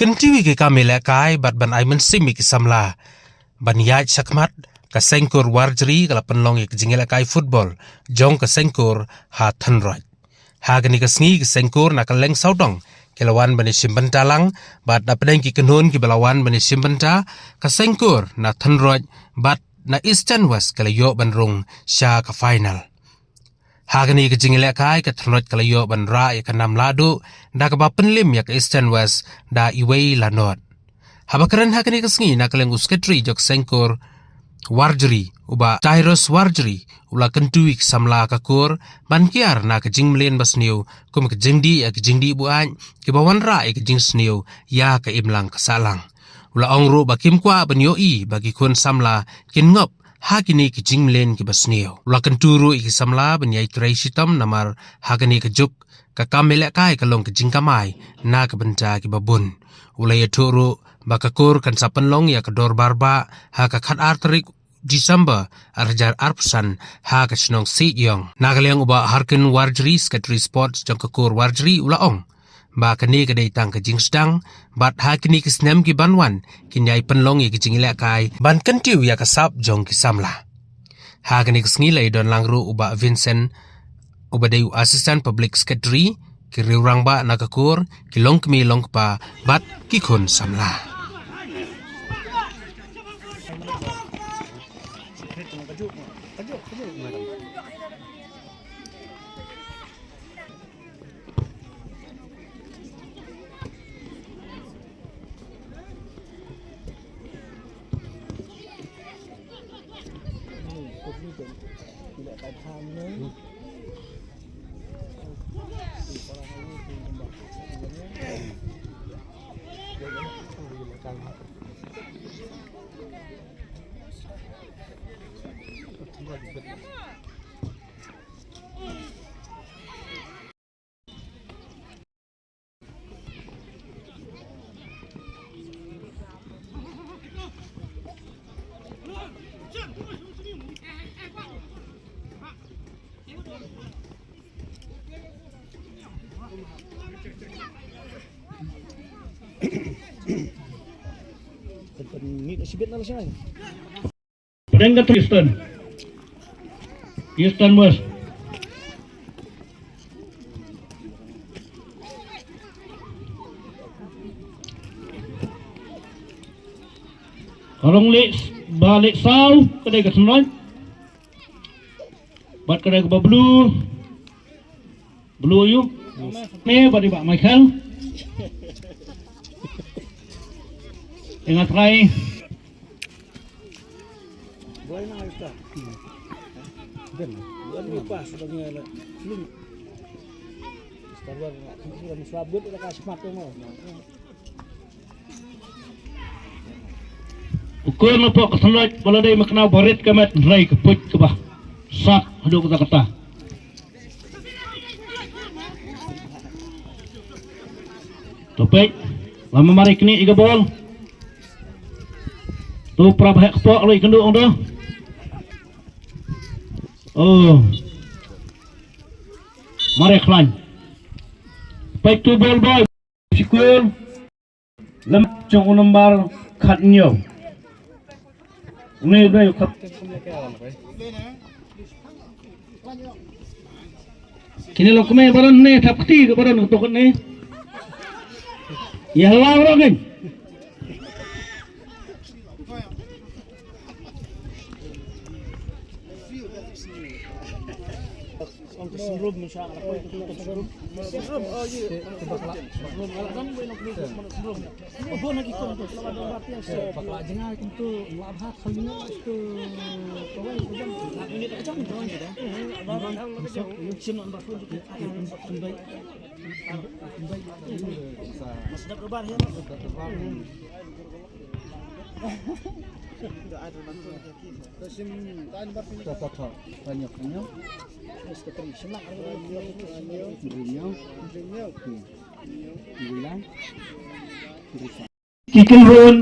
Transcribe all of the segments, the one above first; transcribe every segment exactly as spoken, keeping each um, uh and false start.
Kyntiew ïa ki kam ïalehkai bad ban ai mynsiem ïa ki samla ban ïaid shakhmat, ka Sengkur Warjri ka la pynlong ïa ka jingïalehkai football jong ka Sengkur ha Thynroit. Ha kane ka sngi ka Sengkur na ka Lyngsawdong ki la wan ban ïashim bynta lang, bad hapdeng ki kynhun kiba la wan ban ïashim bynta, ka Sengkur na Thynroit bad na Eastern West ki la ïoh ban rung sha ka final. Ha kane ka jingïalehkai ka Thynroit ka la ïoh ban rah ïa ka nam lahduh da kaba pynlim ïa ka Eastern West da iwei la nod. Haba kren ha kane ka sngi na ka liang u Secretary jong ka Sengkur Warjri, u Bah Tyrus Warjri, u la kyntu ïa ki samla ka kur ban kiar na ka jingmlien basniew kum ka jingdih ïa ka jingdih buaid, kiba wanrah ïa ka jingsniew ïa ka imlang ka sahlang. U la ong ruh ba kim kwah ban ïohi ba ki khun samla kin ngop ha kine ki jingmlien kiba sniew. U la kyntu ruh ïa ki samla ban ïai trei shitom namar ha kane ka juk ka kam ïalehkai ka long ka jingkamai na ka bynta kiba bun. U la ïathuh ruh ba ka kur kan sa pynlong ïa ka dorbar bah ha ka khatar tarik December arhajar arphew san ha ka shnong Siejong. Na ka liang u Bah Harkin Warjri, Secretary Sports jong ka kur Warjri, u la ong ba kane ka dei tang ka jingsdang, bad ha kine ki snem kiban wan kin ïai pynlong ïa ka jingïalehkai ban kyntiew ïa ka sap jong ki samla. Ha kane ka sngi la ïadon lang ruh u Bah Vincent, uba dei u Assistant Public Secretary, ki riew rangbah na ka kur, ki longkmie longkpa bad ki khun samla. Pdeng ka Eastern. Eastern West. Ka long leh, ba leh saw, ka dei ka Thynroit. Bad ka dei kaba blue. Blue ïa u. Ne, bad i Bah Michael. Ïa nga trai. U kur na pok ka Thynroit ba la dei makna ba rit ka met, hynrei ka puit kaba sat haduh katta katta. To peit, lada mar ïa kane ïa ka bol. To para ba heh kpoh la ïa kynduh ong to. Oh. Mar ïa khlaiñ. Peit to bol boy. Shikul. Lem jong u nombar khathynñiew. Une u dei u khat. Kine long kmie baron ne thap kti ka baron ka tokot ne. Ïa hala baron ne. Ki kynhun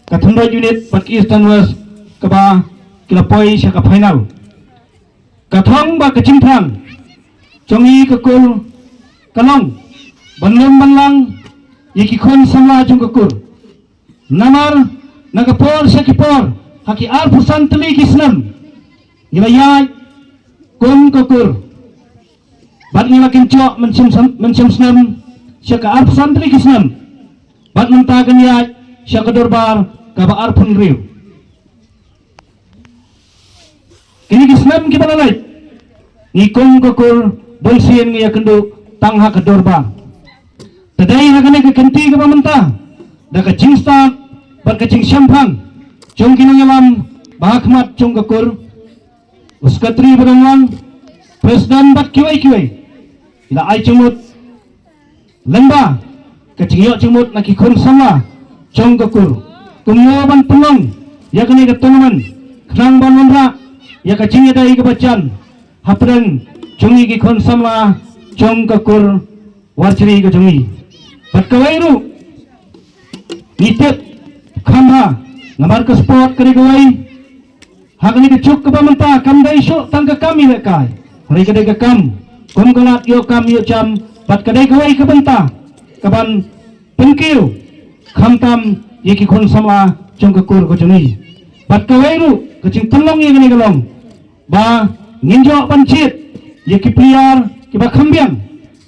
ka Thynroit Unit bad ki Eastern West kaba ki la poi sha ka final. Ka thong bad ka jingthrang jong ngi ka kur ka long ban lum ban lang ïa ki khun samla jong ka kur. Namar na ka por sha ki por, ha ki arphew san tylli ki snem, ngi la ïaid kum ka kur. Bad ngi la kynjoh mynshem, mynshem snem sha ka arphew san tylli ki snem. Bad mynta kan ïaid sha ka dorbar kaba arphew hynriew. Kine ki snem kiba la leit, ngi kum ka kur bun sien ngi ïakynduh tang ha ka dorbar. Te dei ha kane ka kynti kaba mynta, da ka jingstad bad ka jingshemphang jong ki nongïalam ba ha khmat jong ka kur, u sekretari ba dang long, president bad kiwei kiwei, la ai jingmut lyngba ka jingïoh jingmut na ki khun samla jong ka kur, kumno ban pynlong ïa kane ka tournament khnang ban wanrah ïa ka jingïadei kaba jan hapdeng jong ngi ki khun samla jong ka kur Warjri ka jong ngi. Bad kawei ruh, ngi tip kham bha, namar ka sport ka dei kawei ha kane ka juk kaba mynta kam dei shuh tang ka kam ïalehkai, hynrei ka dei ka kam kum ka lad ïoh kam ïoh jam. Bad ka dei kawei ka bynta kaban pynkiew khamtam ïa ki khun samla jong ka kur ka jong ngi. Bad kawei ruh ka jingpynlong ïa kane ka long ba ngin ïoh ban jied ïa ki player kiba kham biang,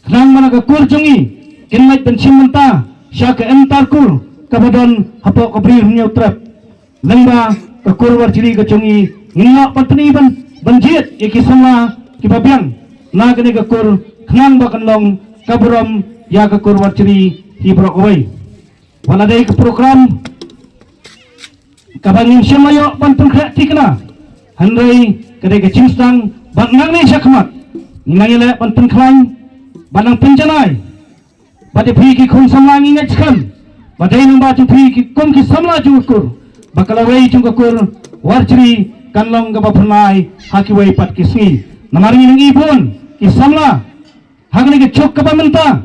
khnang ba na ka kur jong ngi kin leit ban shim bynta sha ka Inter kur kaba don hapoh ka Bri Hynñiewtrep. Lyngba ka kur Warjri ka jong ngi, ngin ïoh ban pyni ban, ban jied ïa ki samla kiba biang na kane ka kur, khnang ba kan long ka burom ïa ka kur Warjri hi baroh kawei. Wat la dei ka program kaba ngim shym la ïoh ban pynkhreh thikna, hynrei ka dei ka jingsdang ba nangne shakhmat ngin nang ïaleh ban pynkhlaiñ, ban nang pynjanai. Bad ïa phi ki khun samla ngi ngeit skhem ba dei namar jong phi ki kum ki samla jong ka kur ba ka lawei jong ka kur Warjri kan long kaba phyrnai ha kiwei pat ki sngi. Namar ngi nang i bun ki samla ha kane ka juk kaba mynta.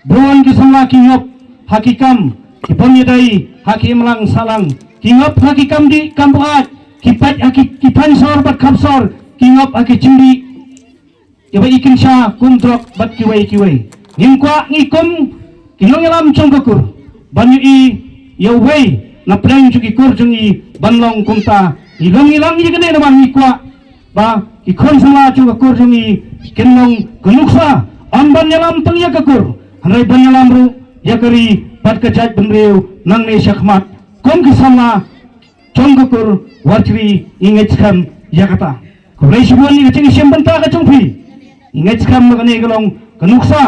Bun ki samla ki ngop ha ki kam ki bym ïadei ha ki imlang sahlang, ki ngop ha ki kam dih kam buaid, ki peit ha ki, ki thaiñ sor bad khap sor, ki ngop ha ki jingdih kiba i kynsha kum drok bad kiwei kiwei. Ngim kwah ngi kum ki nongïalam jong ka kur ban ïohi ïa uwei na pdeng jong ki kur jong ngi ban long kumta. Ngi long ngi lang ïa kane namar ngi kwah ba ki khun samla jong ka kur jong ngi kin long ka nuksa ym ban ïalam tang ïa ka kur, hynrei ban ïalam ruh ïa ka ri bad ka jaitbynriew nangne shakhmat. Kum ki samla jong ka kur Warjri ngi ngeit skhem ïa kata. Khublei shibun ïa ka jingshim bynta ka jong phi. Ngi ngeit skhem ba kane ka long ka nuksa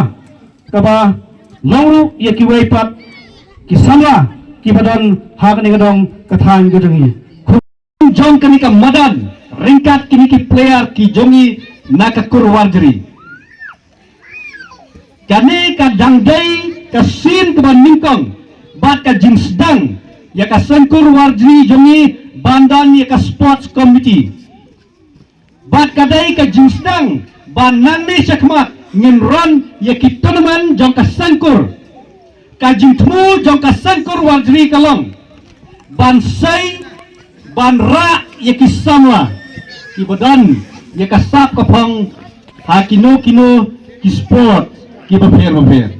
kaba long ruh ïa kiwei pat ki samla kiba don ha kane ka dong ka thaiñ ka jong ngi. Jong kane ka madan ryngkat kine ki player ki jong ngi na ka kur Warjri. Kane ka dang dei ka sien kaba nyngkong bad ka jingsdang ïa ka Sengkur Warjri jong ngi ban don ïa ka sports committee. Bad ka dei ka jingsdang ba nangne shakhmat ngin run ïa ki tournament jong ka Sengkur. Ka jingthmu jong ka Sengkur Warjri ka long ban sei, ban rah ïa ki samla kiba don ïa ka sap ka phong ha kino kino ki sport kiba pher ba pher.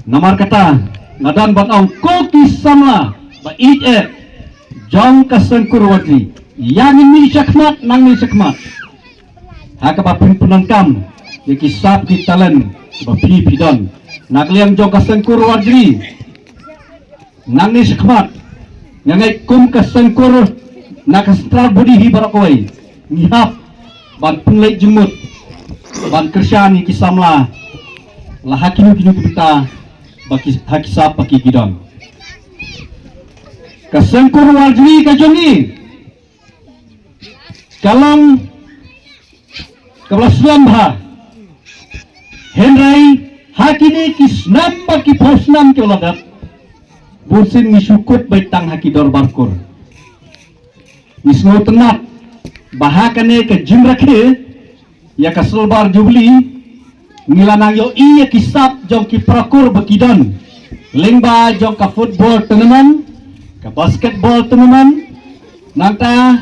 Namar kata nga don ban ong ko ki samla ba ïeit eh jong ka Sengkur Warjri, ïa ngin mih shakhmat nangne shakhmat ha kaba pynpyndonkam ïa ki sap ki talent ba phi phi don na ka liang jong ka Sengkur Warjri. Nangne shakhmat nga ngeit kum ka Sengkur na ka central body hi baroh kawei ngi hap ban pynleit jingmut ban kyrshan ïa ki samla la ha kino kino ki bynta ba ki, ha ki sap ba ki ki don. Ka Sengkur Warjri ka jong ngi ka long kaba la slem bha. Hynrei ha kine ki snem bad ki phew snem ki la dep, bun sien ngi shu kut beit tang ha ki dorbar kur. Ngi sngewtynnat ba ha kane ka jingrakhe ïa ka Silver Jubilee ngi la nang ïohi ïa ki sap jong ki para kur ba ki don lyngba jong ka football tournament, ka basketball tournament, nangta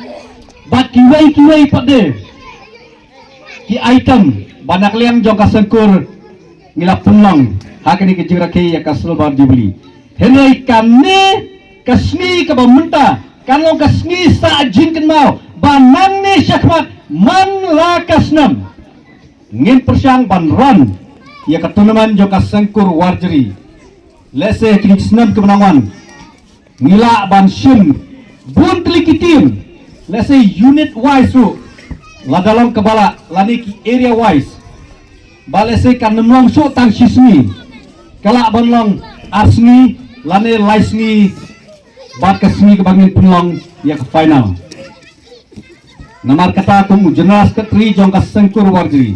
bad kiwei kiwei pat de ki item ba na ka liang jong ka Sengkur ngi la pynlong ha kane ka jingrakhe ïa ka Silver Jubilee. Hynrei kane ka sngi kaba mynta kan long ka sngi sah jingkynmaw ba nangne shakhmat man la ka snem ngin pyrshang ban run ïa ka tournament jong ka Sengkur Warjri. Lehse kine ki snem kiba nang wan ngi lah ban shim bun tylli ki team, lehse unit wise ruh, lada long kaba lah lane ki area wise. Ba lehse kan ym long shuh tang shi sngi, ka lah ban long ar sngi lane lai sngi bad ka sngi kaba ngin pynlong ïa ka final. Namar kata kum u General Secretary jong ka Sengkur Warjri,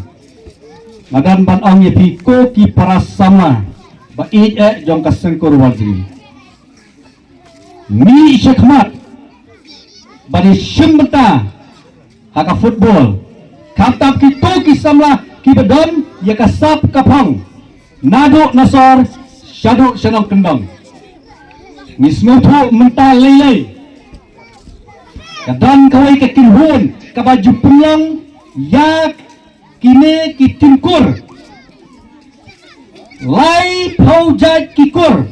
nga don ban ong ïa phi ko ki para samla ba ïeit eh jong ka Sengkur Warjri. Mih shakhmat ban ïa shim bynta ha ka football. Khamtam kito ki samla kiba don ïa ka sap ka phong naduh na sor shaduh sha nongkyndong. Ngi sngewthuh mynta lei lei ka don kawei ka kynhun kaba ju pynlong ïa kine ki team kur. Laiphew jait ki kur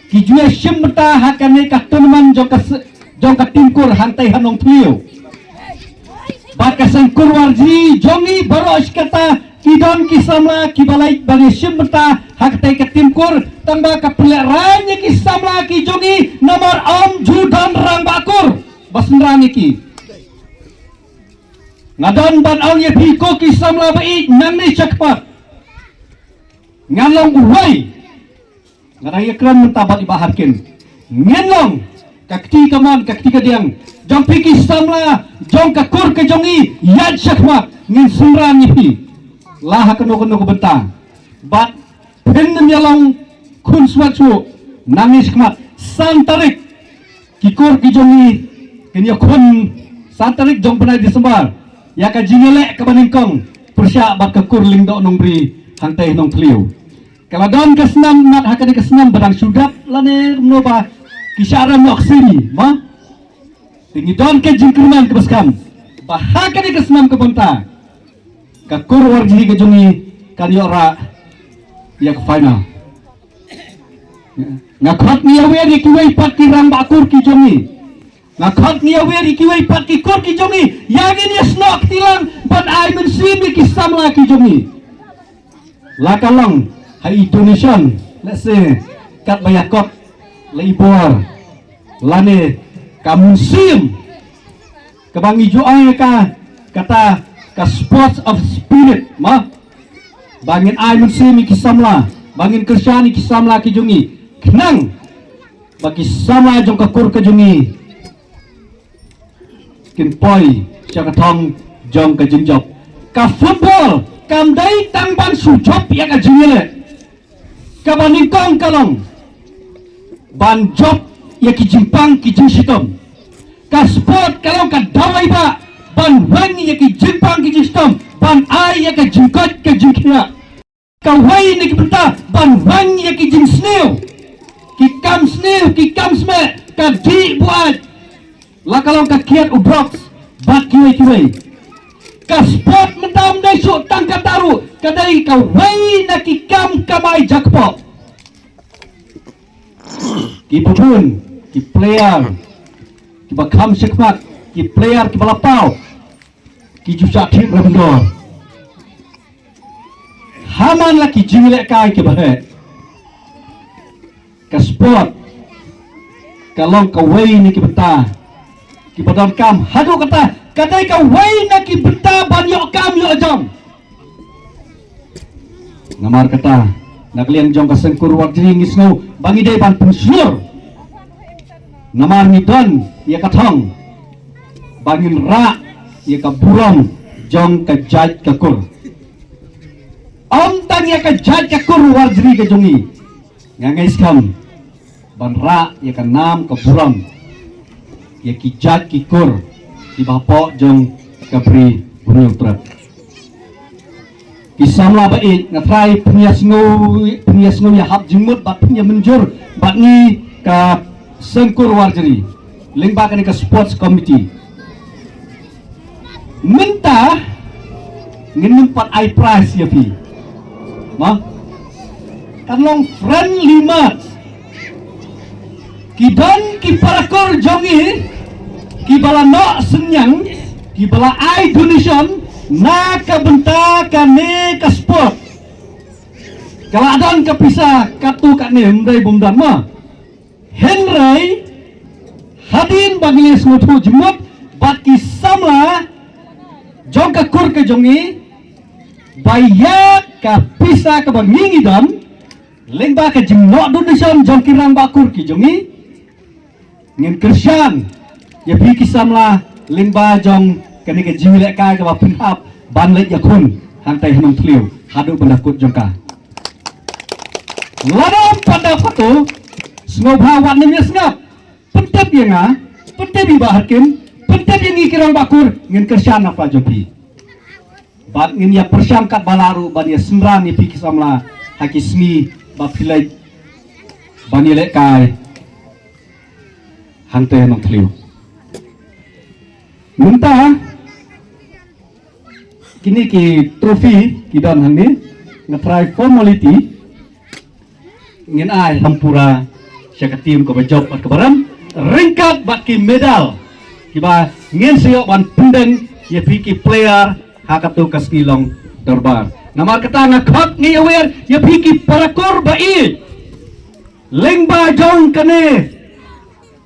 ki ju ïa shim bynta ha kane ka tournament jong ka se-, jong ka team kur hangtai ha Nongthliew. Bad ka Sengkur Warjri jong ngi baroh shi katta ki don ki samla kiba lait ban ïa shim bynta ha katei ka team kur, tangba ka pynlehrain ïa ki samla ki jong ngi namar ym ju don rangbah kur ba synran ïa ki. Nga don ban ong ïa phi ko ki samla ba ïeit nangne shakhmat. Ngan long uwei, nga dang ïakren mynta bad i Bah Harkin. Ngin long ka kti kamon ka kti kadiang jong phi ki samla jong ka kur ka jong ngi ïaid shakhmat, ngin synran ïa phi la ha kano kano ka bynta. Bad phin ym ïa long khun swat shuh. Nangne shakhmat san tarik ki kur ki jong ngi kin ïa khun, san tarik jong bnai December, ïa ka jingïaleh kaba nyngkong pyrshah bad ka kur Lyngdoh Nongri hangtai Nongthliew. Ka la don ka snam mat ha kane ka snam ba dang shu dap lane kumno ba ki shah rem noh ka seimi ma. Te ngi don ka jingkyrmen kaba skhem ba ha kane ka snam ka bynta ka kur Warjri ka jong ngi kan ïoh rah ïa ka final. Nga khot ngi ïa wer ïa kiwei pat ki rangbah kur ki jong ngi. Nga khot ngi ïa wer ïa kiwei pat ki kur ki jong ngi. Ïa ngin ïa snoh kti lang ban ai mynsiem ïa ki samla ki jong ngi. La ka long ha i donation, lehse katba ïa kot la i bor lane ka mynsiem kaba ngi ju ong ïa ka, kata ka sports of spirit ma. Ba ngin ai mynsiem ïa ki samla, ba ngin kyrshan ïa ki samla ki jong ngi khnang ba ki samla jong ka kur ka jong ngi kin poi sha ka thong jong ka jingjop. Ka football kam dei tang ban shu jop ïa ka jingïaleh. Kaba nyngkong ka long ban jop ïa ki jingpang ki jingshitom. Ka sport ka long ka dawai ba ban weng ïa ki jingpang ki jingshitom, ban ai ïa ka jingkoit ka jingkhiah. Kawei na ki bynta ban weng ïa ki jingsniew, ki kam sniew, ki kam snieh, ka dih buaid, la ka long ka kiad u drugs bad kiwei kiwei. Ka sport mynta ym dei shuh tang kata ruh, ka dei kawei na ki kam kamai jakpoh. Ki babun ki player kiba kham shakhmat, ki player kiba la paw, ki ju shah thied rem dor. Ha man la ki jinglehkai kiba heh, ka sport ka long kawei na ki bynta kiba donkam. Haduh kata ka dei kawei na ki bynta ban ïoh kam ïoh jam. Namar kata na ka liang jong ka Seng Kur Warjri ngi sngew ba ngi dei ban pynshlur. Namar ngi don ïa ka thong ba ngin rah ïa ka burom jong ka jait ka kur. Ym tang ïa ka jait ka kur Warjri ka jong ngi, nga ngeit skhem ban rah ïa ka nam ka burom ïa ki jait ki kur kiba hapoh jong ka Ri Bhoi Hynñiewtrep. Ki samla ba ïeit, nga trai pynïasngew, pynïasngew ïa hap jingmut bad pynïamynjur bad ngi ka Seng Kur Warjri lyngba kane ka sports committee. Mynta ngin nym pat ai prize ïa phi, ma? Kan long friendly match. Ki don ki parakur jong ngi, ki ba la noh synñiang, ki ba la ai donation na ka bynta kane ka sport. Ka la don ka pisa katto katne, ym dei bym don mo. Hynrei hadien ba ngi sngewthuh jingmut bad ki samla jong ka kur ka jong ngi, ba ïa ka pisa kaba ngi ngi don lyngba ka jingnoh donation jong ki rangbah kur ki jong ngi, ngin kyrshan ïa phi ki samla lyngba jong kane ka jingïalehkai kaba pynhap ban leit ïakhun hangtai ha Nongthliew haduh ban da kut jong ka. Lada ym pat da phato, sngewbha wat nym ïa sngap. Pyntip ïa nga, pyntip ïa i Bah Harkim, pyntip ïa ngi ki rangbah kur, ngin kyrshan na pla jong phi. Bad ngin ïa pyrshang katba lah ruh ban ïa synran ïa phi ki samla ha ki sngi ba phi leit ban ïalehkai hangtai ha Nongthliew. Mynta kine ki trophy ki don hangne, nga trai formality, ngin ai hampura sha ka team kaba jop bad kaba rem, ryngkat bad ki medal kiba ngin sa ïoh ban pyndeng ïa phi ki player ha kato ka sngi long dorbar. Namar kata nga khot ngi aware ïa phi ki parakur ba ïeit, lyngba jong kane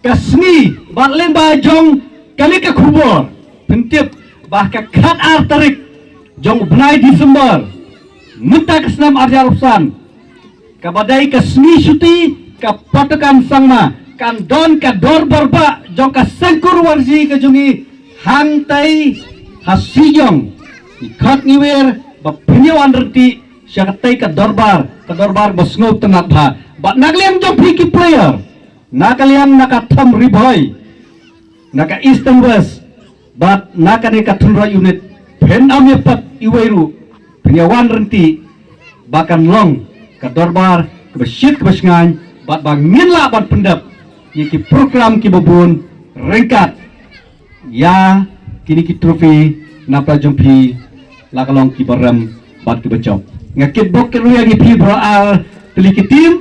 ka sngi bad lyngba jong kane ka khubor, pyntip ba ka khat ar tarik jong u bnai December mynta ka snem ar hajar arphew san, kaba dei ka sngi shuti ka patokan Sangma, kan don ka dorbar bah jong ka Seng Kur Warji ka jong ngi hangtai ha Sijong. Ngi khot ngi wer ba pynïawan ryntih sha katei ka dorbar, ka dorbar ba sngewtynnat bha. Bad na ka liang jong phi ki player, na ka liang na ka Thom Ri Bhoi, na ka Eastern West bad na kane ka Thunroi Unit, phin ym ïa pat iwei ruh, phin ïawan ryntih ba kan long ka dorbar kaba shit kaba shngaiñ bad ba ngin lah ban pyndep ïa ki program kiba bun ryngkat ïa kine ki trophy na pla jong phi, la ka long kiba rem bad kiba jop. Nga kitbok kitrwiang ïa phi baroh ar tylli ki team.